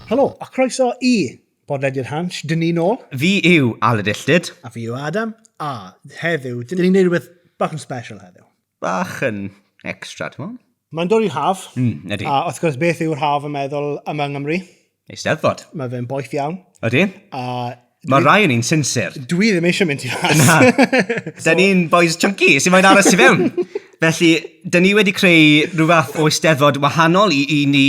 Helo, a croeso i Bodlediad Hansh, dyn ni nôl. Fi yw Aled Illtyd. A fi yw Adam, a heddiw, dyn ni'n neud rhywbeth bach yn special heddiw. Bach yn extra, ti'n meddwl? Mae'n dod i'r haf. Ydy. A wrth gwrs, beth yw'r haf yn meddwl yma yng Nghymru? Eisteddfod. Mae fe'n boeth iawn. Ydy. A Mae rai yn ni'n sinsir. Dwi ddim eisiau mynd i fas. Na. Da ni'n boys chunky sy'n moyn aros i fewn. Felly, da ni wedi creu rhyw fath o eisteddfod wahanol i, i ni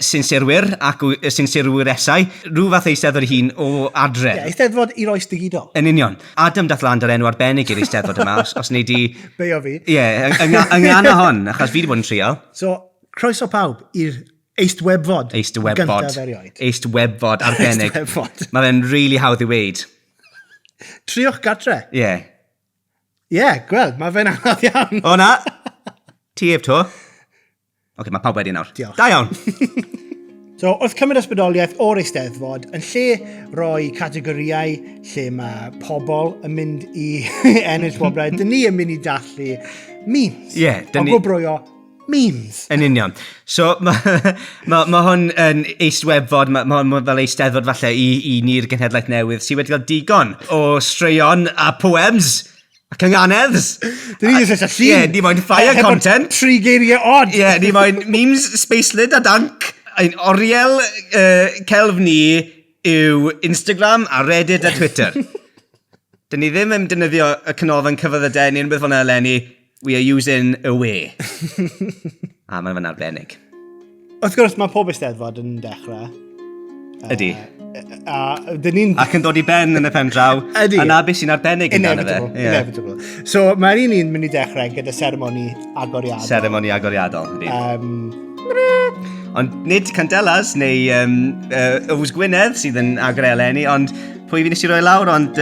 sinsirwyr ac uh, sinsirwyresau. Rhyw fath o eisteddfod hun o adre. Ie, yeah, eisteddfod i'r oes digidol. Yn union. Adam dath lan da'r enw arbennig i'r eisteddfod yma, os, os nei di... Beio fi. Ie, yeah, yng Ngana hon, achos fi wedi bod yn trial. So, croeso pawb i'r Eistwebfod. Eistwebfod. Gyntaf erioed. Eistwebfod arbennig. Eistwebfod. Mae fe'n really hawdd i weid. Triwch gartre. Ie. Yeah. Ie, yeah, gweld, mae fe'n anodd iawn. O na. Ti ef to. Oce, okay, mae pawb wedi nawr. Diolch. Da iawn. So, wrth cymryd ysbrydoliaeth o'r Eisteddfod, yn lle roi categorïau lle mae pobl yn mynd i ennill wobrau, dyn ni yn mynd i dathlu memes. Ie. Yeah, dyn ni... A gwobrwyo memes. Yn union. So, mae ma, ma hwn yn eistwebfod, mae ma hwn fel eisteddfod falle i, i ni'r genhedlaeth newydd sydd wedi cael digon o straeon a poems ac ynganedds. Dyn ni jyst eisiau llun. Ie, yeah, ni moyn fire content. Tri geiriau odd. Ie, yeah, ni moyn memes spacelyd a dank. Ein oriel celf ni yw Instagram a Reddit a Twitter. Dyn ni ddim yn defnyddio y canolfan cyfyddydau neu unrhyw beth fel yna eleni. We are using a way. A mae'n fan arbennig. Wrth gwrs, mae pob eisteddfod yn dechrau. Ydy. A dyn ni'n... Ac yn dod i ben yn y pen draw. Ydy. A na beth sy'n arbennig amdano fe. Inevitable. Yeah. Inevitable. So mae'r un un mynd i dechrau gyda seremoni agoriadol. Seremoni agoriadol, ydy. Ond nid Candelas neu Yws Gwynedd sydd yn agor eleni, ond pwy fi nes i roi lawr, ond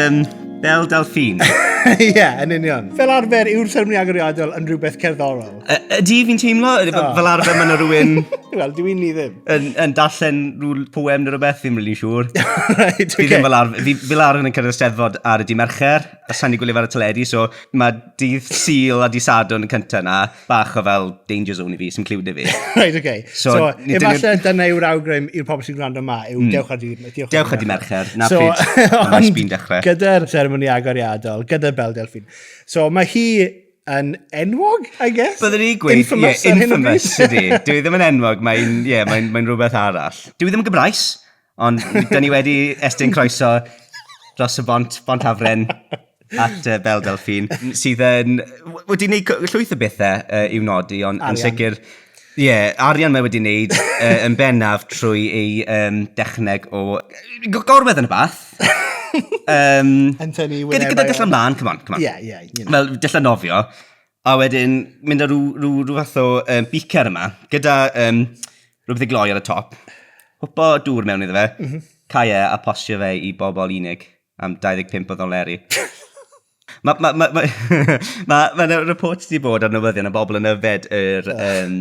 Belle Delphine. Ie, yeah, yn union. Fel arfer, yw'r seremoni agoriadol yn rhywbeth cerddorol? Ydy, fi'n teimlo, oh. Fel arfer mae yna rhywun... Wel, dwi'n ni ddim. Yn, yn darllen rhyw poem neu rhywbeth, fi'n really siŵr. Right, okay. Fi ddim fel arfer, fi fel arfer yn cyrraedd y Steddfod ar y dydd Mercher, a sa'n i gwylio fe ar y teledu, so mae dydd Sul a dydd Sadwrn yn cyntaf na, bach o fel danger zone i fi, sy'n clywed i fi. Right, okay. So, so efallai dyna yw'r awgrym i'r pobl sy'n gwrando yma, yw dewch ar dydd, dewch ar dydd Mercher, na so, pryd mae sbi'n dechrau. Gyda'r seremoni agoriadol, gyda Belle Delphine. So mae hi yn enwog, I guess? Byddwn i'n gweud, infamous, yeah, infamous ydy. Dwi ddim yn enwog, mae'n yeah, mae mae rhywbeth arall. Dwi ddim yn Gymraes, ond dyn ni wedi estyn croeso dros y bont, bont Hafren at Belle Delphine, sydd yn wedi gwneud llwyth o bethau i'w nodi, ond yn sicr, ie, yeah, arian mae wedi wneud yn bennaf trwy ei dechneg o gorwedd yn y bath. Yn tynnu wynebau. Gyda dillad mlaen, come on, come on. Yeah, yeah. You know. Fel dillad nofio, a wedyn mynd â rhyw, rhyw, rhyw fath o beaker yma, gyda rhywbeth i gloi ar y top, hwpo dŵr mewn iddo fe, cau e a postio fe i bobl unig am 25 o ddoleri. Mae ma, ma, ma, ma, ma 'na reports 'di bod ar newyddion o bobl yn yfed yr um,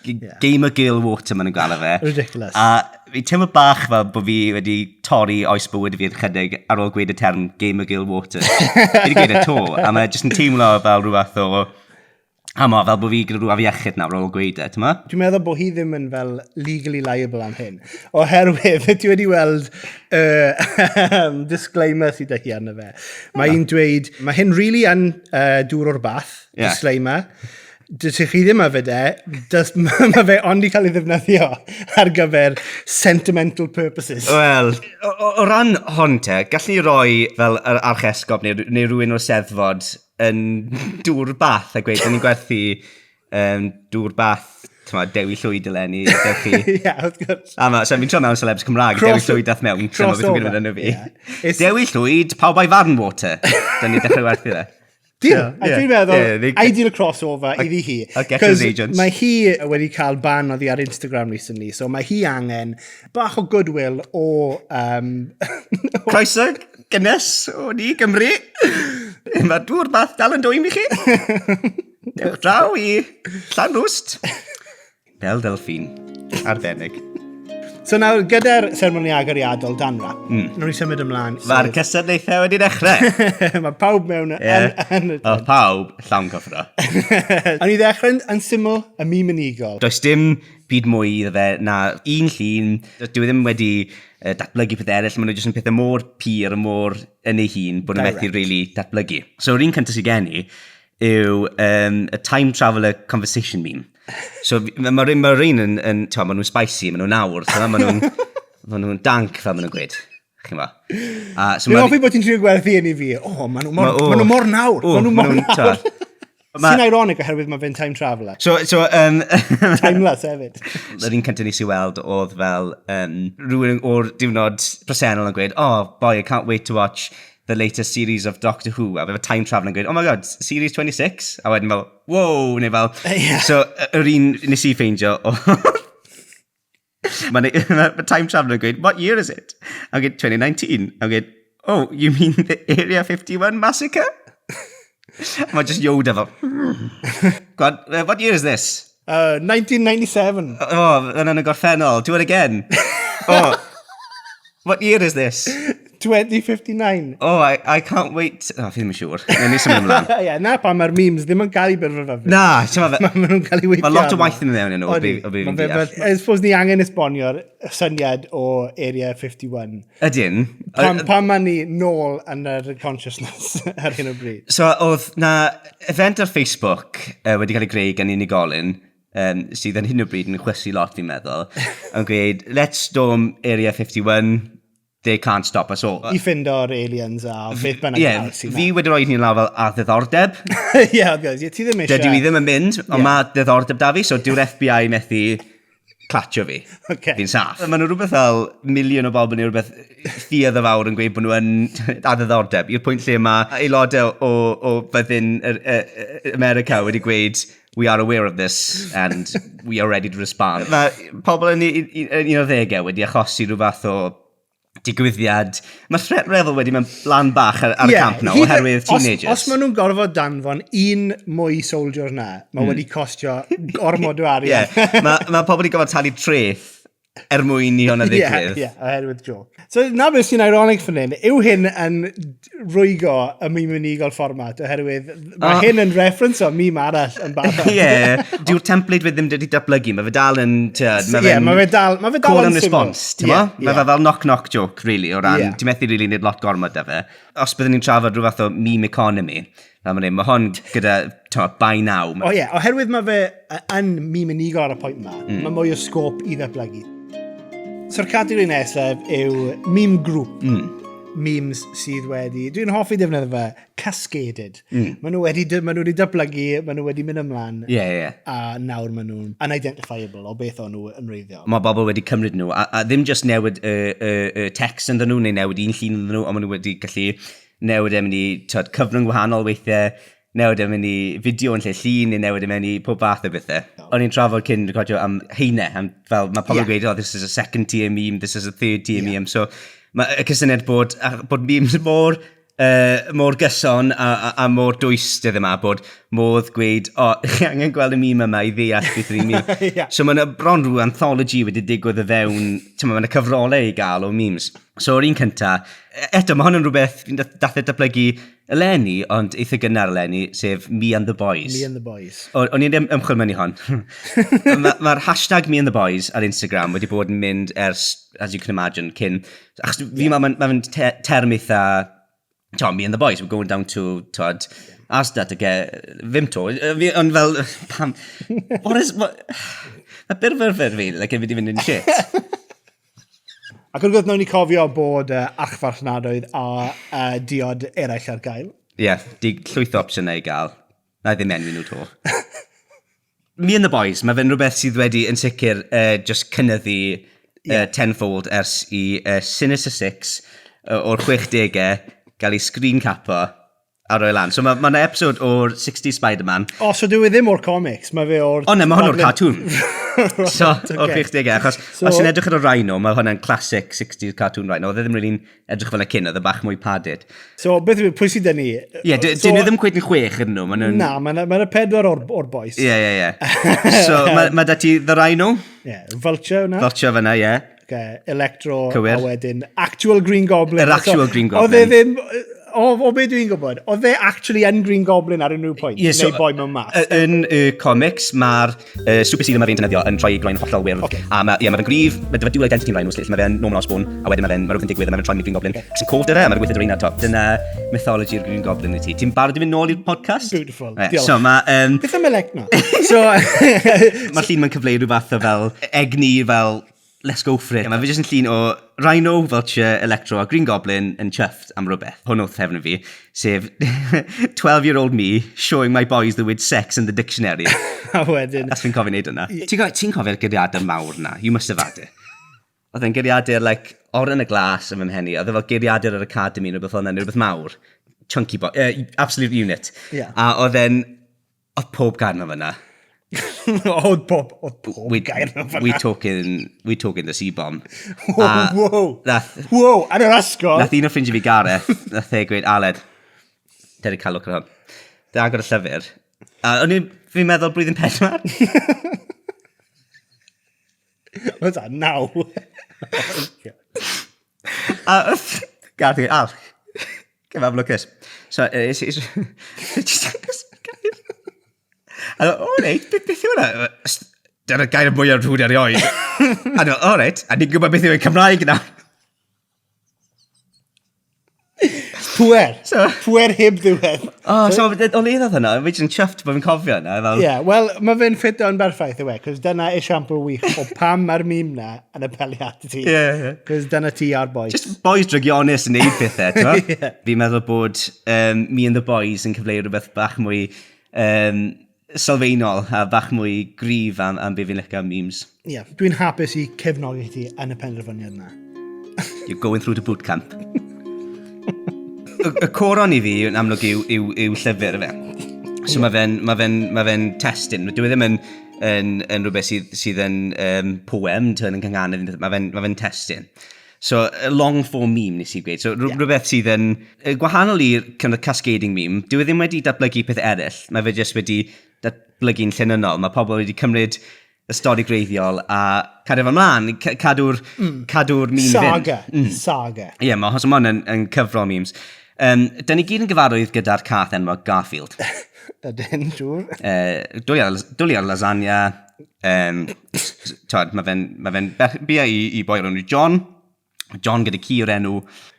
yeah. Gamer Girl Water maen nhw'n galw fe. Ridiculous. A fi teimlo bach fel bod fi wedi torri oes bywyd fi chydig ar ôl gweud y term Gamer Girl Water. Fi wedi gweud e to, a mae jyst yn teimlo fel rhyw fath o... Amo, fel bod fi gyda rhyw afiechyd nawr ar ôl gweud e, ti'n Dwi'n meddwl bod hi ddim yn fel legally liable am hyn. Oherwydd, ti wedi weld y uh, disclaimer sydd â hi arno fe. Mae hi'n dweud, mae hyn really yn dŵr o'r bath, disclaimer. Dych chi ddim yfed e, mae fe ond i cael ei ddefnyddio ar gyfer sentimental purposes. Wel, o, o, o ran hon te, gallwn ni roi fel yr archesgob neu, neu rhywun o'r Steddfod yn dŵr bath a gweud, dyn ni'n gwerthu dŵr bath, t'mod, Dewi Llwyd eleni, dewch chi. Ie, wrth gwrs. A ma, so fi'n trio mewn celebs Cymraeg, Dewi Llwyd dath mewn, so ma' beth yn gwneud enw fi. Yeah. Dewi Llwyd, pawb a'i farn water. Dyn ni'n dechrau werthu fe. Deal. A dwi'n meddwl, ideal crossover iddi hi. I'll get his agents. Mae hi wedi cael ban oddi ar Instagram recently, so mae hi angen bach o goodwill o... Croeso gynnes o ni Gymru. Mae dŵr bath dal yn dwym i chi. Dewch draw i Llanrwst. Belle Delphine. Arbennig. So nawr, gyda'r seremoni agoriadol dan wrap, nawn ni symud ymlaen. Mae'r cystadlaethau wedi dechrau. Mae pawb mewn yeah. yn, yn, Oedd pawb llawn cyffro. O'n i ddechrau yn, yn syml, y mîm unigol. Does dim byd mwy iddo fe na un llun. Dyw e ddim wedi datblygu pethau eraill, maen nhw jyst yn pethau mor pur a mor yn ei hun bod nhw'n methu really datblygu. So yr un cyntaf sydd gen i yw um, y time traveller conversation meme. So mae'r ma, ma un yn, yn ti'n maen nhw'n spicy, maen nhw'n awr, maen nhw'n ma nhw dank fel maen nhw'n gweud. Chi'n ma? A, so Fi'n hoffi bod ti'n trio gwerthu yn i fi. O, oh, maen nhw mor, ma, nhw mor nawr. Maen nhw mor nawr. Sy'n ironic oherwydd mae fe'n time traveller. So, so, um, Timeless hefyd. Yr un cyntaf nes i weld oedd fel um, rhywun o'r diwrnod presennol yn gweud, oh boy, I can't wait to watch the latest series of Doctor Who. A fe time traveller yn gweud, oh my god, series 26? A wedyn fel, wow, neu fel... Yeah. So, yr un nes i ffeindio Mae'n ma, ma time traveller yn gweud, what year is it? A gweud, 2019. A gweud, oh, you mean the Area 51 massacre? Mae just Yoda fel, God, what year is this? 1997. Oh, yn yn y gorffennol. Do it again. Oh, what year is this? 2059. Oh, I can't wait. Oh, fi ddim yn siŵr. Newn ni symud ymlaen. Ie, yeah, na pam mae'r memes ddim yn cael eu byrfyfyfu. Na, ti'n ma Maen nhw'n cael eu weithio. Mae lot o waith yn mynd mewn i nhw, o be fi'n deall. I suppose ni angen esbonio'r syniad o Area 51. Ydyn. Pam, pam mae ni nôl yn yr consciousness ar hyn o bryd? So, oedd na event ar Facebook wedi cael ei greu gan unigolyn, um, sydd yn hyn o bryd yn chwysu lot fi'n meddwl, yn gweud, let's storm Area 51, they can't stop us all. I ffindo'r aliens a beth bynnag yeah, sydd Fi wedi rhoi hyn lawr fel a ddiddordeb. Ie, yeah, ti ddim eisiau. Dydw i ddim yn mynd, ond yeah. mae diddordeb da fi, so dyw'r FBI methu clatio fi. Okay. Fi'n saff. Mae nhw rhywbeth fel miliwn o bobl neu rhywbeth ffiedd o fawr yn gweud bod nhw yn a ddiddordeb. I'r pwynt lle mae aelodau o, o fyddin America wedi gweud we are aware of this and we are ready to respond. Mae pobl yn un o'r ddegau wedi achosi rhyw fath o digwyddiad. Mae threat level wedi mynd lan bach ar, ar yeah, y camp nawr, oherwydd teenagers. Os, os maen nhw'n gorfod danfon un mwy soldier na, mae wedi costio gormod o arian. yeah. Mae ma pobl wedi gorfod talu treth er mwyn i hwnna ddigwydd. Ie, yeah, oherwydd joke. So, na beth sy'n ironic fan hyn, yw hyn yn rwygo y meme unigol fformat, oherwydd mae hyn yn reference o meme arall yn barod. Ie, yeah. dyw'r template fe ddim wedi datblygu, mae fe dal yn... Mae yeah, mae fe dal, mae fe dal call and response, ti'n yeah, yeah. Mae fe fel knock-knock joke, really, o ran, yeah. ti'n methu really neud lot gormod da fe. Os byddwn ni'n trafod rhyw fath o meme economy, fel mae'n mae hon gyda, ti'n by now. O ie, oherwydd mae fe yn meme unigol ar y pwynt yma, mae mwy o sgôp i ddatblygu. So'r categori nesaf yw meme group. Memes sydd wedi, dwi'n hoffi defnyddio fe, cascaded. Maen nhw wedi, maen nhw wedi datblygu, maen nhw wedi mynd ymlaen. Ie, yeah, ie. Yeah. A nawr maen nhw'n unidentifiable o beth o'n nhw yn wreiddiol. Mae bobl wedi cymryd nhw, a, a ddim just newid y, y, y text ynddyn nhw, neu newid un llun ynddyn nhw, ond maen nhw wedi gallu newid e mynd i tyd, cyfrwng gwahanol weithiau, newid e mynd i fideo yn lle llun, neu newid e mewn i pob fath o bethau. O'n i'n trafod cyn recordio am heine, am fel mae pobl yn yeah. gweud, oh, this is a second tier meme, this is a third tier yeah. meme. So mae y cysyniad bod, bod memes mor, uh, mor gyson a, a, a mor dwys dydd yma, bod modd gweud, o, oh, chi angen gweld y meme yma i ddeall beth yw'r meme. yeah. So mae yna bron rhyw anthology wedi digwydd o fewn, ti'n mae yna cyfrolau i gael o memes. So yr un cynta, eto mae hwn yn rhywbeth dath e datblygu eleni, ond eitha gynnar eleni, sef Me and the Boys. Me and the Boys. O'n i'n ymchwil mewn i hon. Mae'r ma hashtag Me and the Boys ar Instagram wedi bod yn mynd ers, as you can imagine, cyn... Achos fi, yeah. mae'n ma, ma te term eitha... Tom, me and the boys, we're going down to, tod, Asda to get Vimto. Fi, ond fel, pam... What is... What, mae byrfyrfyr fi, like, fi wedi fynd yn shit. Ac wrth gwrs, nawn ni cofio bod uh, archfarchnadoedd a uh, diod eraill ar gael. Ie, yeah, di llwyth o opsiynau i gael. Na i ddim enwi nhw to. Me and the Boys, mae fe'n rhywbeth sydd wedi yn sicr uh, just cynyddu uh, tenfold ers i uh, Sinister Six uh, o'r 60au gael ei screen capo a roi lan. So mae ma yna episode o'r 60s Spider-Man. O, so dyw e ddim o'r comics, mae fe o'r... O, na, mae hwn o'r cartoon. right, so, okay. o'r 60au, achos so, os ti'n edrych ar y Rhino, mae hwnna'n classic 60s cartoon Rhino. Oedd e ddim really'n edrych fel y cyn, oedd e bach mwy padded. So, beth yw, pwy sydd 'da ni? Ie, yeah, so, dyn nhw ddim cweit yn chwech ydyn nhw. Nhw'n... Na, mae yna ma pedwar o'r, or boys. Ie, ie, ie. So, mae ma da ti The Rhino. Ie, yeah, Vulture yna. Vulture fyna, ie. Yeah. okay, Electro, Cywir. a wedyn actual Green Goblin. Yr actual Green Goblin. Oedd e ddim, o be dwi'n gwybod, oedd e actually yn Green Goblin ar unrhyw pwynt, Ie, so, neu boi mewn mask. Yn y comics, mae'r super serum mae fe'n defnyddio yn troi ei groen hollol wyrdd. Ocê. A mae, ie, mae fe'n gryf, mae fe dual identity Rhino, lle mae fe'n Norman Osborn, a wedyn mae fe'n, mae rhywbeth yn digwydd, a mae fe'n troi mewn i Green Goblin. Okay. Sy'n cof 'da fe, a mae'n gweithio 'da Rhino, to. Dyna mythology'r Green Goblin i ti. Ti'n barod i fynd nôl i'r podcast? Beautiful. Right, Diolch. so mae... Beth am Elecna? So, Mae'r llun mae'n cyfleu rhyw fath o fel egni fel let's go for it. Mae fe jyst yn llun o Rhino, Vulture, Electro a Green Goblin yn chuffed am rhywbeth. Hwn oedd thefn fi, sef 12-year-old me showing my boys the word sex in the dictionary. A wedyn... As fi'n cofio wneud hwnna. Ti'n cofio, ti cofio'r geiriadur mawr na? You must have had it. Oedd e'n geiriadur, like, oren y glas yn fy mhen i. Oedd e fel geiriadur yr academy neu rhywbeth fel yna, neu rhywbeth mawr. Chunky boy, absolute unit. Yeah. A oedd e'n... Oedd pob gair mewn fyna. Oedd pob gair mewn fyna. We talking the C-bomb. Wow, wow. Nath, wow, ar yr ysgol. Nath un o ffrindiau fi Gareth, nath e gweud, Aled, dere cael look ar hwn. Fe agor y llyfr. A o'n i'n, fi'n meddwl blwyddyn 4. What's that, now? A Gareth yn gweud, Al, come have a look at this. So, it's just, a o, reit, beth yw hwnna? Dyna'r gair mwyaf rhwyd erioed. A dwi'n o, reit, a ni'n gwybod beth yw e'n Cymraeg nawr. Pwer. So, Pwer heb ddiwedd. O, so, o le ddodd hwnna? Fi jyst yn chuffed bod fi'n cofio hwnna. Fel... Ie, yeah, wel, mae fe'n ffit o'n berffaith yw e, cos dyna esiampl wych o pam mae'r meme na yn apelio at ti. Ie, yeah, ie. Yeah. Cos dyna ti a'r boys. Just boys drygionus yn neud pethau, ti'n yeah. Fi'n meddwl bod me and the boys yn cyfleu rhywbeth bach mwy sylfaenol a bach mwy gryf am be fi'n licio am memes. Ie, yeah, dwi'n hapus i cefnogi ti yn y penderfyniad yna. You're going through the boot camp. Y coron i fi, yn amlwg, yw llyfr fe. So mae fe'n ma fe ma fe testun. Dyw e ddim yn rhywbeth sydd yn poem, yn cynghanedd, mae fe'n ma fe testun. So, a long form meme nes i gweud. So, yeah. Rhywbeth sydd yn gwahanol i'r kind of cascading meme, dyw e ddim wedi datblygu peth eraill. Mae fe jyst wedi datblygu'n llenynnol. Mae pobl wedi cymryd y stori greiddiol a cadw fe ymlaen, cadw'r meme fynd. Saga. Saga. Ie, yeah, mae hwn yn cyfrol memes. Dyn ni gyd yn gyfarwydd gyda'r cath enwog Garfield. Ydyn, siŵr. Dwlu ar lasagna. Twod, mae fe'n ma fe bia i boi o'r enw John. John gyda ci o'r enw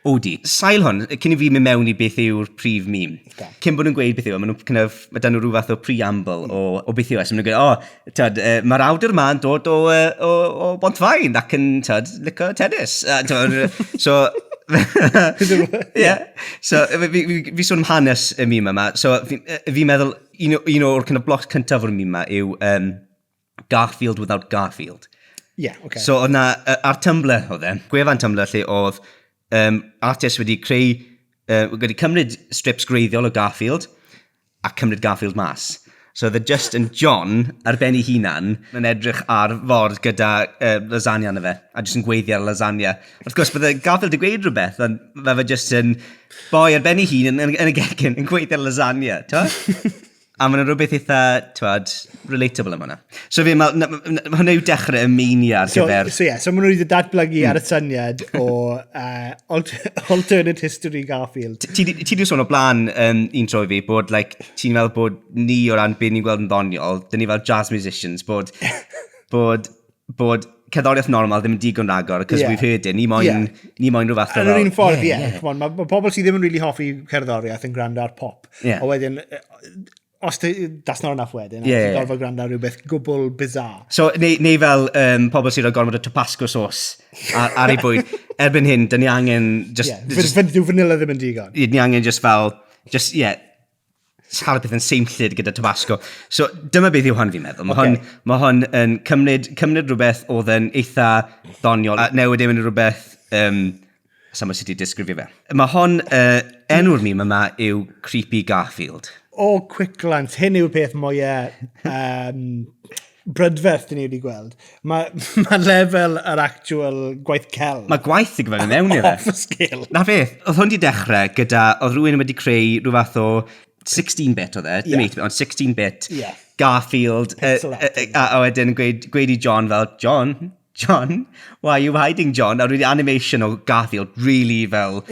Odie. Sail hwn, cyn i fi mynd mewn i beth yw'r prif meme. Okay. Cyn bod nhw'n gweud beth yw, e, maen nhw'n kind of, mae dan nhw rhyw fath o preamble o beth yw e. So maen nhw'n gweud, o, tyd, mae'r awdur ma'n dod o Bontfaen ac yn, tyd, licio tennis. Tyd, so, yeah. So, fi sôn am hanes y meme yma. So, fi meddwl, un o'r kind of blocs cyntaf o'r meme yma yw Garfield without Garfield. Yeah, okay. So oedd na, ar Tumblr oedd e, gwefan Tumblr lle oedd artist wedi creu, wedi cymryd strips greiddiol o Garfield a cymryd Garfield mas. So oedd e just yn John ar ben ei hunan yn edrych ar ford gyda lasagna arno fe, a just yn gweiddi ar lasagna. Wrth gwrs, bydde Garfield yn gweud rhywbeth, ond mae fe just yn boi ar ben ei hun yn y gegin yn gweiddi ar lasagna, t'mo'? A mae'n rhywbeth eitha, t'wod, relatable am hwnna. So fi'n meddwl, hwnna yw dechrau y mania ar gyfer... So, yeah, so maen nhw wedi datblygu ar y syniad o alternate history Garfield. Ti di sôn o blaen un tro i fi bod, like, ti'n meddwl bod ni o ran beth ni'n gweld yn ddoniol, dyn ni fel jazz musicians, bod cerddoriaeth normal ddim yn digon ragor, cos we've heard it, ni moyn, ni moyn rhyw fath o Yn yr fel... un ffordd, ie. Yeah, yeah. Mae ma pobl sydd ddim yn really hoffi cerddoriaeth yn gwrando ar pop. A wedyn, os ti, that's not enough wedyn, ti'n gorfod gwrando ar rhywbeth gwbl bizarre. So, neu fel pobl sy'n rhoi gormod o Tabasco sauce ar ei bwyd. Erbyn hyn, dyn ni angen just... Yeah, just dyw vanilla ddim yn digon. Ni angen just fel, just, yeah, siarad peth yn seimllyd gyda Tabasco. So, dyma beth yw hwn fi'n meddwl. Mae hwn, ma hwn yn cymryd rhywbeth oedd yn eitha ddoniol a newid e mewn i rhywbeth, sa mo sut i disgrifio fe. Mae hwn, enw'r meme yma yw Creepy Garfield. O, quick glance, hyn yw'r peth mwyaf brydferth dyn ni wedi gweld. Mae lefel yr actual gwaith celf. Mae gwaith i gyfer mewn i fe. Off y scale. Na beth, oedd hwn di dechrau gyda, oedd rhywun wedi creu rhyw fath o 16-bit oedd e, ddim 8-bit, ond 16-bit, Garfield, Pixel art. a wedyn gweud i John fel, John, John, why are you hiding, John? A really animation o Garfield, really fel...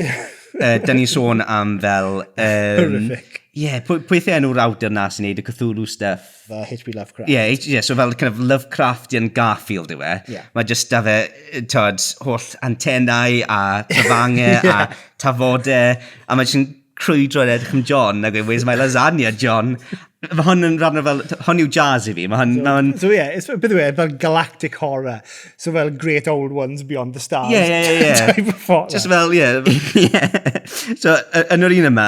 Dyn ni'n sôn am fel... Horrific. Ie, yeah, pwy, pwy enw'r awdur na sy'n neud y Cthulhu stuff? Fel H.P. Lovecraft. Ie, yeah, yeah, so fel kind of Lovecraftian Garfield yw e. Yeah. Mae just da fe, tod, holl antennau a trafangau yeah. a tafodau, a mae jyst yn crwydro yn edrych am John, a gweud, where's my lasagna, John? Mae hwn yn rhan o fel, hwn yw jazz i fi, mae hwn... So, hwn... So yeah, it's, beth yw e, fel galactic horror. So fel great old ones beyond the stars. Yeah, yeah, yeah. yeah. Type of horror. Just fel, yeah. yeah. So, yn yr un yma,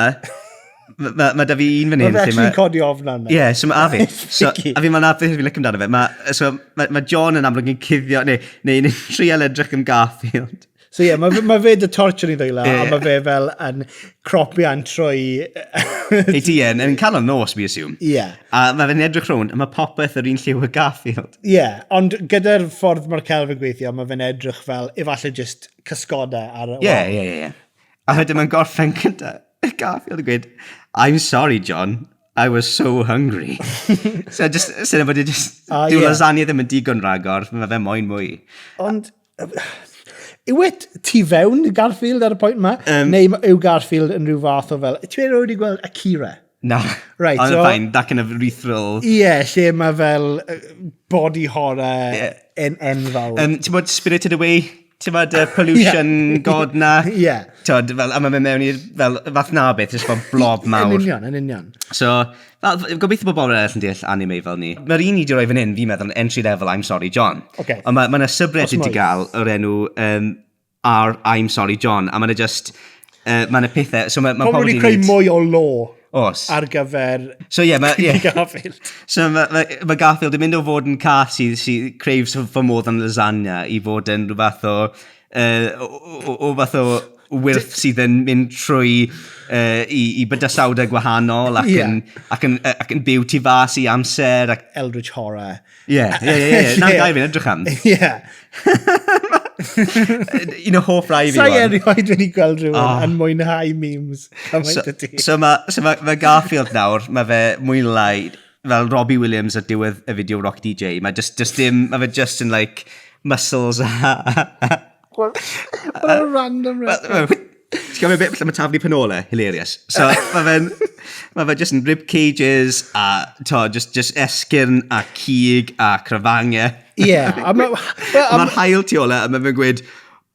mae ma da fi un fan hyn. Mae fe actually codi ofn arno. Ie, so mae a fi. So, a fi mae'n beth fi'n licio amdano fe. Ma, so, mae ma John yn amlwg yn cuddio, neu, neu yn trial edrych am Garfield. So ie, yeah, mae ma fe dy torch yn ei ddwylo, yeah. a mae fe fel yn cropian trwy... Ei ti yn, yn canol nos, we assume. Ie. Yeah. A mae fe'n edrych rownd, a mae popeth yr un lliw y Garfield. Ie, yeah, ond gyda'r ffordd mae'r celf yn gweithio, mae fe'n edrych fel, efallai just cysgodau ar y Ie, ie, ie. A wedyn mae'n gorffen gyda Garfield yn gweud, I'm sorry, John, I was so hungry. So just, sy'n bod e just, dyw yeah. lasagna ddim yn digon ragor, mae fe moyn mwy. Ond, yw e tu fewn Garfield ar y pwynt yma? Neu yw Garfield yn rhyw fath o fel... Ti wedi gweld Akira? Na. Right, Ond so... fine, that kind of rithral... Ie, yeah, lle mae fel body horror yeah. en enfawr. Ti'n bod Spirited Away? Ti'n bod y pollution yeah. god na? Ie. Yeah. Tod, fel, a mae'n mynd mewn i'r, fel, fath na beth, jyst fel blob mawr. Yn union, yn union. So, fel, gobeithio bod bobl eraill yn deall anime fel ni. Mae'r un i di roi fan hyn, fi'n meddwl, entry level I'm Sorry John. Okay. Ond mae yna subreddit i gael o'r enw R I'm Sorry John, a mae'n just, mae yna pethau, so mae ma pobl wedi creu mwy o law Os. ar gyfer so, yeah, ma, yeah. Garfield. So mae ma, ma Garfield yn mynd o fod yn cath sydd sy craves for more than lasagna i fod yn rhywbeth o, o, o, o fath o wyrth sydd yn mynd trwy i bydysawdau gwahanol ac, Yeah. yn, ac, yn, ac yn byw tu fas i amser. Ac... Eldritch Horror. Ie, ie, ie. Na'r gair fi'n edrych am. Ie. Un o hoff rai fi. Sa'i erioed wedi gweld rhywun oh. yn mwynhau memes cymaint so, y ti. So mae so ma, ma Garfield nawr, mae fe mwy neu lai, fel Robbie Williams ar diwedd y fideo Rock DJ, mae just, just dim, mae fe just in like muscles a... What a random reference. Ti'n gwybod beth lle mae taflu penole? Hilarious. So mae fe'n, mae fe just yn rib cages a to, just esgyrn a cig a crafangau. Ie. Yeah, Mae'r haul tu ôl e, a mae fe'n gweud,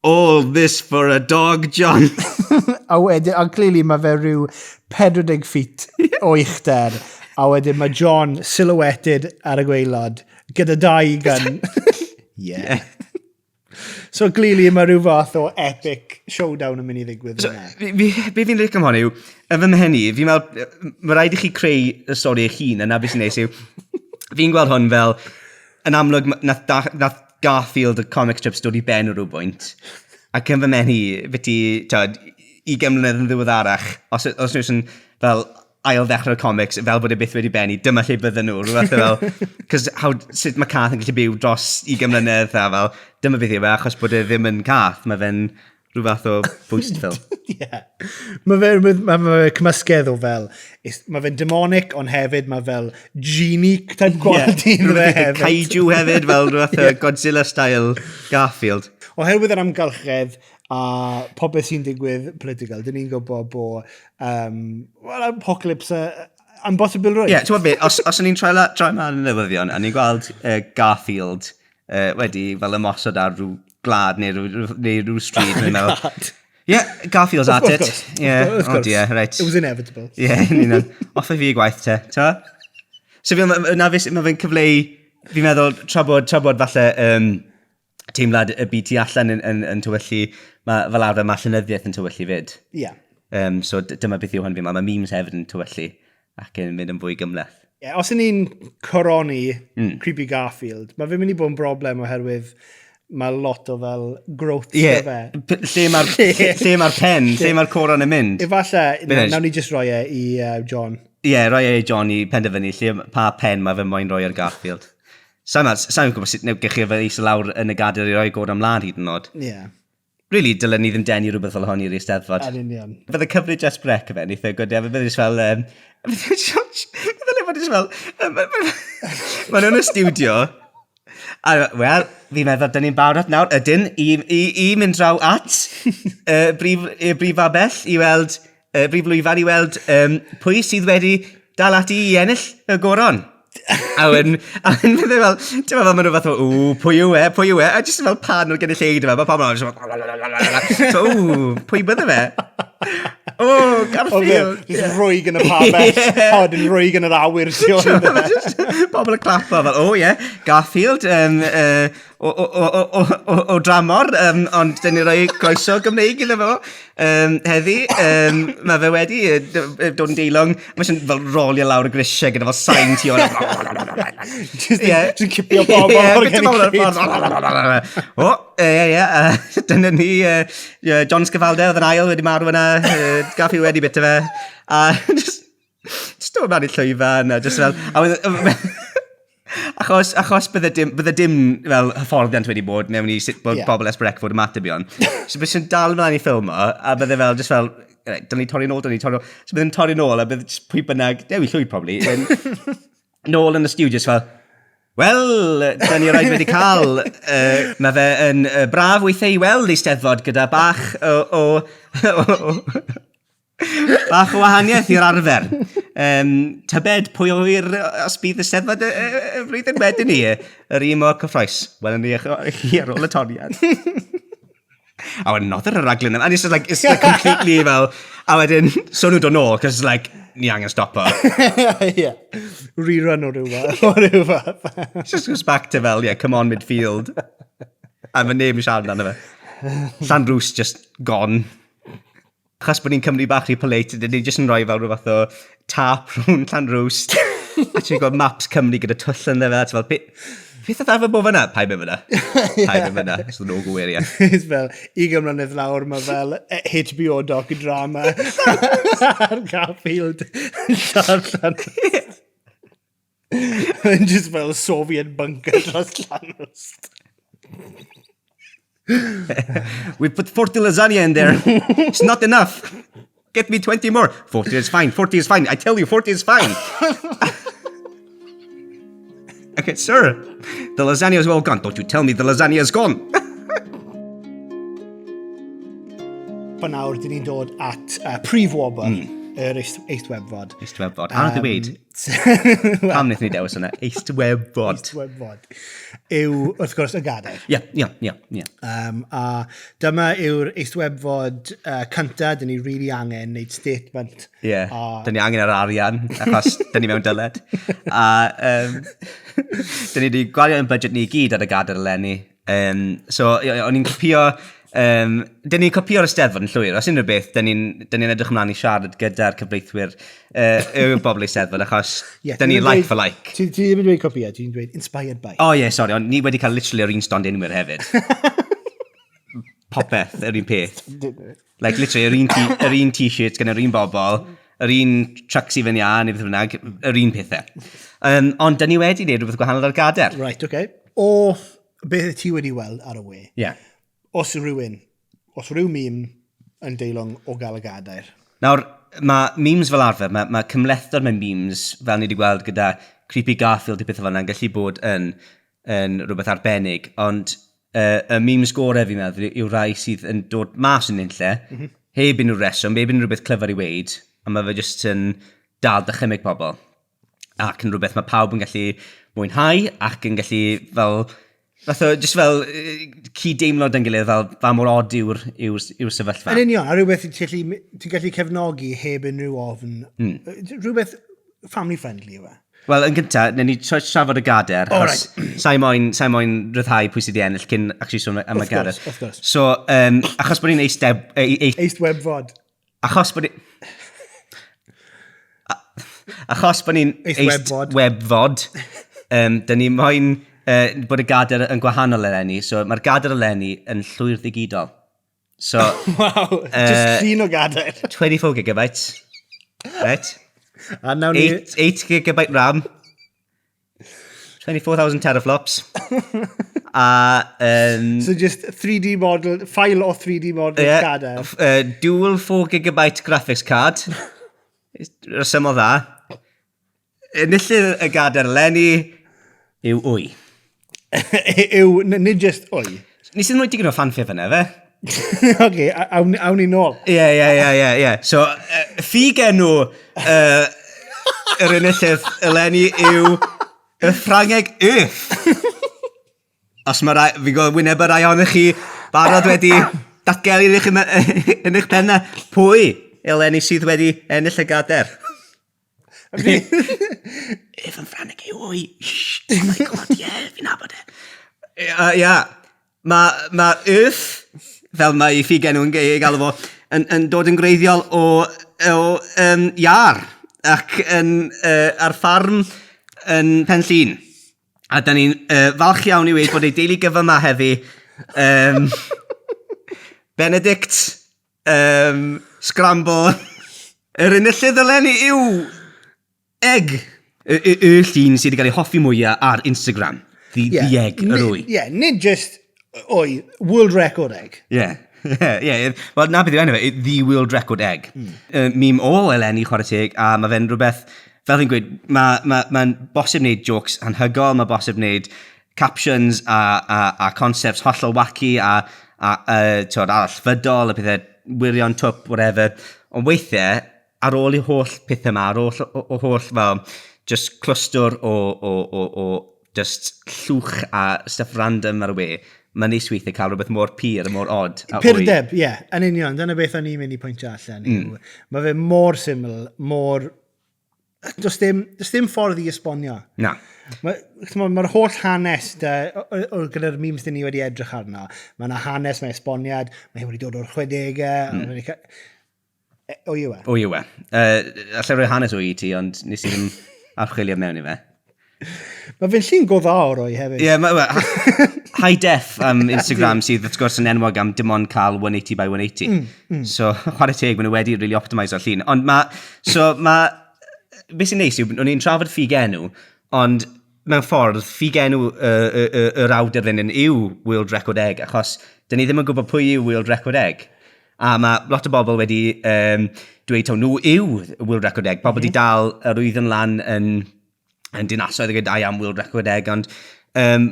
all this for a dog, John. A wedyn, ond clearly mae fe rhyw 40 feet o uchder. A wedyn mae John silhouetted ar y gwaelod gyda dau gun. yeah. So clearly mae rhyw fath o epic showdown yn mynd i ddigwydd so, yna. Be fi'n licio am hon yw, yn fy mhen i, fi'n meddwl, mae rhaid i chi creu y stori eich hun, a na beth sy'n neis yw, fi'n gweld hwn fel, yn amlwg, nath, nath Garfield y comic strips dod i ben o ryw bwynt, ac yn fy mhen i, byti, tyd, 20 mlynedd yn ddiweddarach, os, os nhw sy'n fel ail ddechrau'r comics, fel bod e byth wedi bennu, dyma lle bydden nhw, rhywbeth fel, cos how, sut mae cath yn gallu byw dros 20 mlynedd, a fel, dyma beth yw e, achos bod e ddim yn cath, mae fe'n rhyw fath o bwystfil. Ie. Mae fe, mae ma fe cymysgedd o fel, mae fe'n demonic, ond hefyd mae fel genie type quality yeah. Rhywbeth hefyd. Kaiju hefyd, fel rhywbeth o Godzilla style Garfield. Oherwydd yr amgylchedd a popeth sy'n digwydd political, dyn ni'n gwybod bod, well, apocalypse yn bosibilrwydd. Ie, yeah, ti'n gwybod beth, os, os o'n i'n troi, troi mlaen y newyddion, a ni'n gweld Garfield wedi fel ymosod ar rhyw glad neu rhyw, neu rhyw stryd. Ni'n meddwl, yeah, Garfield's at it. Yeah, Of oh dear, right. It was inevitable. Ie, yeah, yn union. Off i fi i gwaith te, ta? So fi'n, na fi, mae fe'n cyfleu, fi'n meddwl, tra bod, tra bod falle teimlad y byd tu allan yn, yn, yn tywyllu, mae fel arfer mae llenyddiaeth yn tywyllu fyd. Ie. Yeah. So dyma beth yw hwn fi'n meddwl, mae memes hefyd yn tywyllu ac yn mynd yn fwy gymhleth. Yeah, os y'n ni'n coroni Creepy Garfield, mae fe'n mynd i bod yn broblem oherwydd mae lot o fel growth Ie, yeah, fe. lle mae'r lle mae'r pen, lle mae'r coron yn mynd? Efallai, Bydd e- nawn ni just roi e i John. Ie, yeah, roi e i John i penderfynu lle, pa pen mae fe moyn roi ar Garfield. Sa'n sa gwybod sut newch chi fe eisiau lawr yn y gadair i roi god ymlaen hyd yn oed. Ie, yeah, Really, dylen ni ddim denu rhywbeth fel hon i'r Eisteddfod. yn union. Bydde coverage S4C fe, neith e gwyd, bydde jyst fel... Bydde jyst fel... Bydde jyst fel... Maen nhw'n y studio, A, wel, fi'n meddwl, dyn ni'n barod nawr, ydyn, i, i, i mynd draw at brif, y brif babell i weld, brif lwyfan i weld um, pwy sydd wedi dal ati i ennill y goron. A wedyn, a wedyn bydde fel, ti'n meddwl, maen nhw fath o, ww, pwy yw e, pwy yw e? A jyst fel pan o'r gynulleidfa, mae pobl yn just fel, so, ww, pwy bydde fe? O, Garfield! Just rwyg yn y pabell, a wedyn rwyg yn yr awyr tu ôl iddo fe. Pobl yn clapo fel, o ie, Garfield, um, o, o, o, o, o, o dramor, um, ond dyn ni roi croeso Gymreig iddo fo um, heddi. Um, mae fe wedi dod yn deilwng, mae eisiau fel rolio lawr y grisiau gyda fel sain tu ôl. Just, yeah. Just cipio pobl o'r gynulleidfa. O, ie, ie, dyna ni, uh, John Scavalde oedd yn ail wedi marw yna, uh, Garfield wedi bita fe, a just, just dod mlaen i llwyfan, a just fel, a wedyn, achos, achos bydde dim, bydde dim fel hyfforddiant wedi bod mewn i sut bod yeah. bobl S4C fod ymateb i hon. So bydde sy'n dal mlaen i ffilm o, a bydde fel, just fel, right, dyn ni torri nôl, dyn ni torri nôl. So bydde'n torri nôl, a bydde just pwy bynnag, Dewi Llwyd probably, yn, nôl yn y studio, just fel, Wel, da ni rhaid wedi cael. Uh, mae fe yn uh, braf weithiau i weld Eisteddfod gyda bach o, o, o, o bach o wahaniaeth i'r arfer. Um, tybed pwy o wir os bydd y Steddfod y, y, y flwyddyn wedyn ni, yr un mor cyffroes. Wel, ni chi ar ôl y toriad. A wedyn, nodder y raglen yma. And it's just like, it's like completely fel... A wedyn, so nhw'n dod nôl, cos it's like, ni angen stopo. Yeah. Rerun o ryw fath. O ryw fath. Just goes back to fel, yeah, come on midfield. A mae neb yn siarad amdano fe. Llanrwst just gone. Achos bod ni'n Cymru bach rhy polite, dyn ni jyst yn rhoi fel rhyw fath o tap rhwng Llanrwst. A ti'n gweld maps Cymru gyda twll ynddo fe, a ti'n fel, beth oedd arfer bod fyna? Paid mynd fyna. Paid mynd fyna. It's the no-go area. It's fel, 20 mlynedd lawr, mae fel HBO docudrama ar Garfield. Llanrwst. Yn just fel Soviet bunker dros Llanrwst. We put 40 lasagna in there. It's not enough. Get me 20 more. 40 is fine. 40 is fine. I tell you, 40 is fine. Okay, sir. The lasagna is all gone. Don't you tell me the lasagna is gone. Pa nawr, dyn ni'n dod at prif wobr yr Eisteddfod. Eisteddfod. Anodd i weud. Pam wnaethon ni dewis hwnna? Eisteddfod. Eisteddfod. Yw, wrth gwrs, y gadair. Ie, ie, ie, ie. A dyma yw'r Eisteddfod cyntaf, dyn ni really angen wneud statement. Ie, yeah. Dyn ni angen yr arian, achos dyn ni mewn dyled. A dyn ni wedi gwario ein budget ni i gyd ar y gadair eleni. So, o'n i'n copio... dyn ni'n copio'r Eisteddfod yn llwyr. Os unrhyw beth, dyn ni'n ni edrych ymlaen i siarad gyda'r cyfreithwyr y bobl Eisteddfod, achos yeah, dyn ni like for like. Ti ddim yn dweud copio, ti'n dweud inspired by. Oh ie, yeah, sorry, ond ni wedi cael literally yr un stondinwyr hefyd. Popeth, yr un peth. Like, literally, yr un, yr un t-shirts gan yr un bobl, yr un trucks i fyny a, neu beth bynnag, yr un pethau. Ond dyn ni wedi gwneud rhywbeth gwahanol ar gader. Right, okay. O beth ti wedi weld ar y we? Yeah. Os rhywun, os rhyw meme yn deilwng o gael y gadair. Nawr, mae memes fel arfer, mae, mae cymhlethdod mewn memes, fel ni wedi gweld gyda Creepy Garfield a pethau fel yna, yn gallu bod yn, yn rhywbeth arbennig, ond y memes gorau fi'n meddwl yw rai sydd yn dod mas yn unlle, heb unrhyw reswm, heb unrhyw beth clyfar i weud, a mae fe jyst yn dal dychymyg pobl. Ac yn rhywbeth mae pawb yn gallu mwynhau ac yn gallu fel, fath o, jyst fel cyd-deimlo dy'n gilydd fel fa mor od yw'r yw, yw sefyllfa. Yn union, a rhywbeth ti'n gallu, ti gallu cefnogi heb unrhyw ofn. Rhywbeth family friendly yw e. Wel, yn gyntaf, newn ni trafod y gader, oh, achos right. sai moyn, sai moyn rhyddhau pwy sydd wedi ennill cyn actually sôn am y gader. Wrth gwrs. So, achos bod ni'n eistedd... Eistwebfod. Achos bod ni... Achos bod ni'n eistwebfod, dyn ni moyn bod y gader yn gwahanol eleni. So mae'r gader eleni yn llwyr ddigidol. So, wow, just llun o gadair. 24 gigabytes. Right? A nawn ni... 8 gigabyte RAM. 24,000 teraflops. A... So just 3D model, file o 3D model yeah, gadair. Dual 4 gigabyte graphics card. Rhesymol dda. Enillydd y gadair eleni yw wy. yw, nid just wy. Nes i ddim rhoi digon o fanfare fyna, fe? Oce, awn, awn ni nôl. Ie, ie, ie, ie, ie. So, ffug enw yr enillydd eleni yw y Ffrangeg Yff. Os mae rai, fi'n gwybod wyneb y rai ohonych chi barod wedi datgelu yn eich, yn eich pennau pwy eleni sydd wedi ennill y gader. Ef yn Ffrangeg yw wy. Shh, oh my god, ie, fi'n nabod e. Ia, mae ma Earth, fel mae ei ffug enw yn ei galw fo, yn, yn dod yn greiddiol o, o um, iar ac yn, uh, ar ffarm yn Pen Llŷn. A da ni'n uh, falch iawn i weud bod ei deulu gyfa yma heddi. Um, Benedict, um, Scramble, yr enillydd eleni yw Egg. Y, y, y llun sydd wedi cael ei hoffi mwyaf ar Instagram. The, yeah. the egg, yr wy. Ie, yeah, nid just wy, world record egg. Ie. Yeah. Ie, yeah, wel na beth yw enw fe, The World Record Egg. Mm. Meme o eleni, chwarae teg, a mae fe'n rhywbeth, fel fi'n gweud, mae'n ma, ma, ma bosib wneud jokes anhygol, mae bosib wneud captions a, a, a concepts hollol wacky a, a, a tywed, arallfydol a pethau wirion twp, whatever. Ond weithiau, ar ôl i holl pethau yma, ar ôl o, o holl fel, just clwstwr o, o, o, o just llwch a stuff random ar y we, mae'n neis weithiau cael rhywbeth mor pur a mor odd. A Purdeb, ie, yeah, yn union. Dyna beth o'n i'n mynd i pwyntio allan. Mm. Mae fe mor syml, mor Does dim, does dim ffordd i esbonio. Na. Mae'r ma, ma holl hanes da, o, o, gyda'r memes dyn ni wedi edrych arno. Mae yna hanes, mae esboniad, mae wedi dod o'r 60au. Mm. Wedi... E, o yw e? O yw e. Uh, allai roi hanes o i ti, ond nes i ddim archwilio mewn i fe. Mae fe'n llun go dda o'r oi hefyd. Ie, yeah, mae... High def am Instagram sydd wrth gwrs yn enwog am dim ond cael 180 by 180. Mm, mm. So, chwarae teg, maen nhw wedi really optimise o'r llun. Ond mae... So, mae... Beth sy'n neis yw, o'n i'n trafod ffug enw, ond mewn ffordd, ffug enw yr awdur fan hyn yw World Record Egg, achos dyn ni ddim yn gwybod pwy yw World Record Egg. A mae lot o bobl wedi um, dweud taw nhw yw World Record Egg. Pobl wedi mm -hmm. dal yr wyddon lan yn yn dinasoedd ac I am World Record Egg, ond um,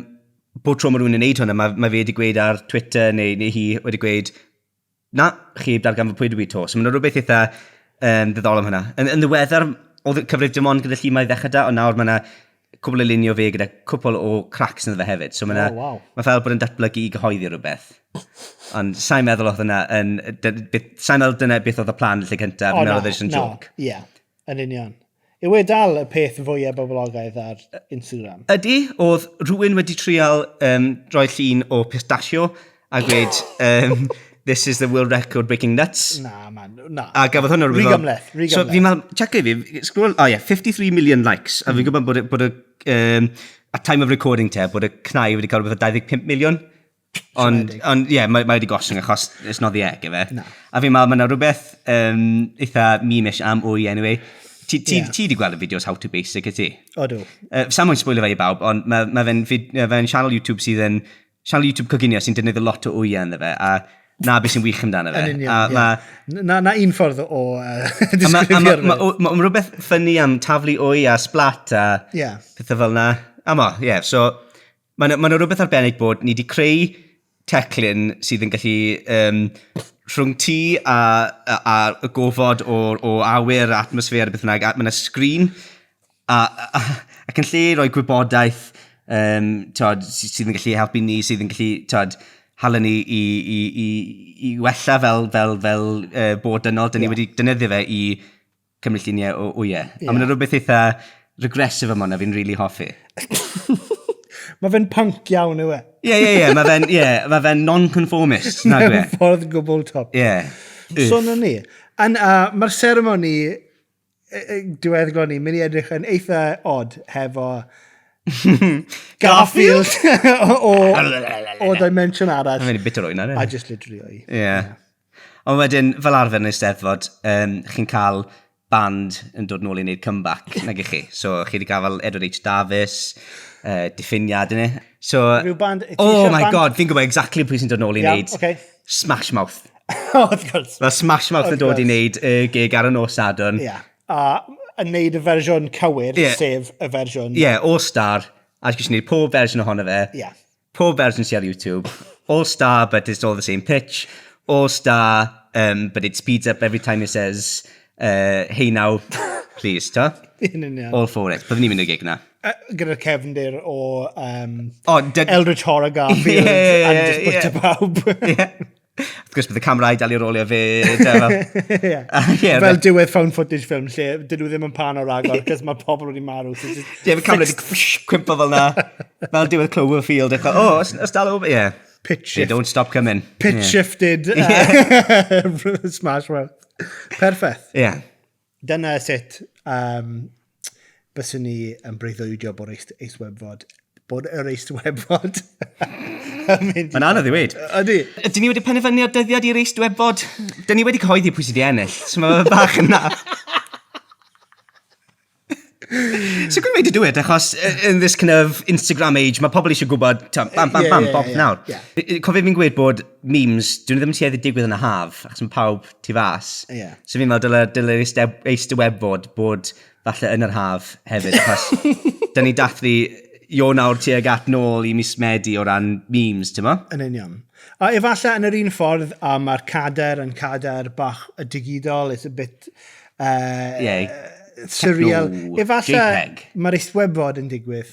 bob tro mae rhywun yn neud hwnna, mae, mae fe wedi gweud ar Twitter neu, neu hi wedi gweud, na, chi heb darganfod pwy dwi to. So mae'n rhywbeth eitha um, ddiddorol am hwnna. Yn, yn ddiweddar, oedd y cyfrif dim ond gyda llun mae ddechrau da, ond nawr mae yna cwbl o lunio fe gyda cwpl o cracks ynddo fe hefyd. So mae oh, wow. mae fel bod yn datblygu i gyhoeddi rhywbeth. Ond sa'n meddwl oedd hwnna yn... Sa'n meddwl dyna beth oedd y plan lle cyntaf. Oh, na, oedd e jyst yn joke. Ie, yeah, yn union. Yw e dal y peth fwyaf boblogaidd ar Instagram? Ydy, oedd rhywun wedi trial um, rhoi llun o pistachio a gweud, um, this is the world record breaking nuts. Na, man, na. A gafodd hwnna rhywbeth. Rhy gymhleth, rhy gymhleth. So fi'n meddwl, check i fi, scroll, oh yeah, 53 million likes. A fi'n gwybod bod, bod y, um, at time of recording te, bod y cnau wedi cael rhywbeth o 25 miliwn. Ond, ond ie, yeah, mae, mae wedi gostwng achos it's not the egg, efe. Na. A fi'n meddwl, mae yna rhywbeth um, eitha meme-ish am wy, anyway. Ti, ti, yeah. ti wedi gweld y fideos How to Basic, y ti? Odw. Sa'n moyn spoilio fe i bawb, ond mae, mae fe'n fe channel YouTube sydd yn... Channel YouTube coginio sy'n defnyddio lot o wyau ynddo fe, a na beth sy'n wych amdano fe. Yn union, a, yeah. ma, na, na un ffordd o disgrifio'r Mae ma, ma, ma, ma rhywbeth ffynnu am taflu wy a splat a yeah. pethau fel na. A mo, ie, yeah, so Mae 'na, ma' 'na rywbeth arbennig bod ni 'di creu teclyn sydd yn gallu, um, rhwng ti a, a, a y gofod o, o awyr, atmosffer a beth bynnag, a mae yna sgrin, a, a, ac yn lle rhoi gwybodaeth um, tod, sydd yn gallu helpu ni, sydd yn gallu tod, hala ni i, i, i, i wella fel, fel, fel uh, bod dynol, dyn ni yeah. wedi defnyddio fe i cymryd lluniau o wyau. Yeah. A mae'n rhywbeth eitha regressive am hwnna fi'n really hoffi. mae fe'n punk iawn yw e? Ie, ie, ie, mae fe'n yeah, ma fe non-conformist. Na dwi. E? Ffordd gwbl top. Ie. Yeah. So na ni. An, uh, Mae'r seremoni diweddglo ni mynd i edrych yn eitha odd hefo Garfield o, o dimension arall. Mae'n mynd i bit o'r oen A just literally oi. Ie. Yeah. Ond wedyn, fel arfer yn Eisteddfod, um, chi'n cael band yn dod nôl i wneud comeback, nag ych chi? So, chi wedi cael fel Edward H. Davies, diffiniad, yna. So, Rhyw band... Oh my band? God, fi'n gwybod exactly pwy sy'n dod nôl i wneud. Okay. Smash Mouth. oh, of course. Mae Smash Mouth yn dod i wneud y gig ar y nos Sadwrn. Ie. Yeah. A yn wneud y fersiwn cywir, yeah. sef y fersiwn... Ie, yeah, All Star. A jyst gwneud pob fersiwn ohono fe. Yeah. Pob fersiwn sydd ar YouTube. All star, but it's all the same pitch. All star, but it speeds up every time it says, "Hey now, please," ta? Yn union. All for it. Byddwn ni'n mynd i'r gig na. Gyda'r cefndir o Oh, Eldritch Horror Garfield and just bwyta pawb. Yeah. Wrth gwrs, bydd y camerau dal i rolio fe. Fel, yeah, fel diwedd found footage film lle dyn nhw ddim yn pan o'r agor, cos mae pobl wedi marw. So just ie, yeah, camera wedi cwympo fel na. Fel diwedd Cloverfield. Oh, os dal o... Yeah. Pitch shift. They don't stop coming. Pitch shifted Smash Mouth. Perffaith. Yeah. Dyna sut byswn ni yn breuddwydio bod Eisteddfod bod yr Eisteddfod yn mynd. Mae'n anodd i weud. Ydy. Ydyn ni wedi penderfynu ar dyddiad i'r Eisteddfod? Dyn ni wedi cyhoeddi pwy sydd wedi ennill, so mae bach yn naff. It's a good way to do it, achos in this kind of Instagram age, mae pobl eisiau gwybod, ta, bam, bam, bam, bob nawr. Cofio fi'n gweud bod memes, dyn nhw ddim yn tueddu digwydd yn y haf, achos mae pawb tu fas. So fi'n meddwl dyle Eisteddfod bod falle yn yr haf hefyd, achos dyn ni dathlu Ionawr tuag at nôl i mis Medi o ran memes, ti'n mo? Yn union. A efallai yn yr un ffordd, a mae'r cadair yn cadair bach y digidol, it's a bit surreal. Techno, Efallai JPEG. Mae'r Eisteddfod yn digwydd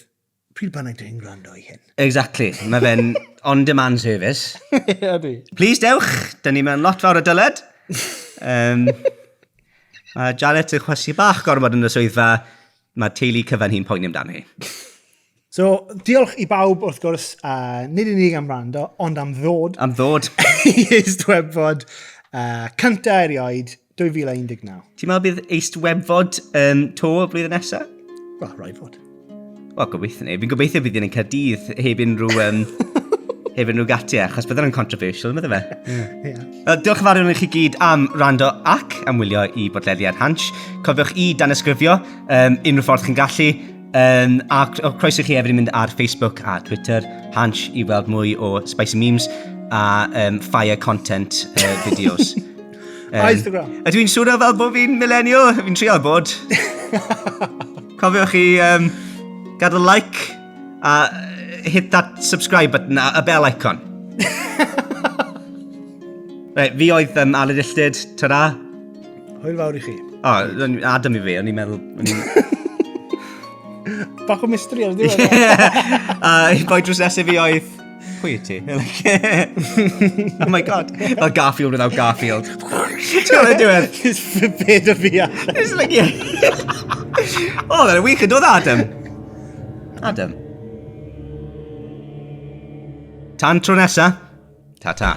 pryd bynnag dwi'n gwrando i hyn. Exactly. Mae fe'n on-demand service. Ydy. Please dewch, dyn ni mewn lot fawr o dyled. Mae Janet yn chwysu bach gormod yn y swyddfa. Mae teulu cyfan hi'n poeni amdano hi. So, diolch i bawb wrth gwrs, nid unig am wrando, ond am ddod Am ddod. i Eisteddfod cynta erioed 2019. Ti'n meddwl bydd Eisteddfod to y blwyddyn nesaf? Wel, rhaid fod. Wel, gobeithio ni. Fi'n gobeithio bydd hi'n Caerdydd heb unrhyw gatiau, achos bydden nhw'n controversial, meddwl fe. Yeah. Wel, diolch yn fawr iawn i chi gyd am wrando ac am wylio i bodlediad Hansh. Cofiwch i danysgrifio unrhyw ffordd chi'n gallu. A croeso i chi hefyd i mynd ar Facebook a Twitter Hansh i weld mwy o spicy memes a fire content videos. A Instagram. Ydw i'n siŵr fel bod fi'n millennial? Fi'n trial bod. Cofiwch chi gadael like a hit that subscribe button a bell icon. Right, fi oedd Aled Illtyd, ta-ra. Hwyl fawr i chi. O, Adam i fi, o'n i'n meddwl. Bach o mystery ar y diwedd. A boi drws nesaf fi oedd... Pwy yw ti? Oh my God. Fel Garfield without Garfield. Ti'n gwybod y diwedd? Just bed o fi allan. It's like, yeah. Oh, that's wych yn dod, Adam. Adam. Tan tro nesa. Ta-ta.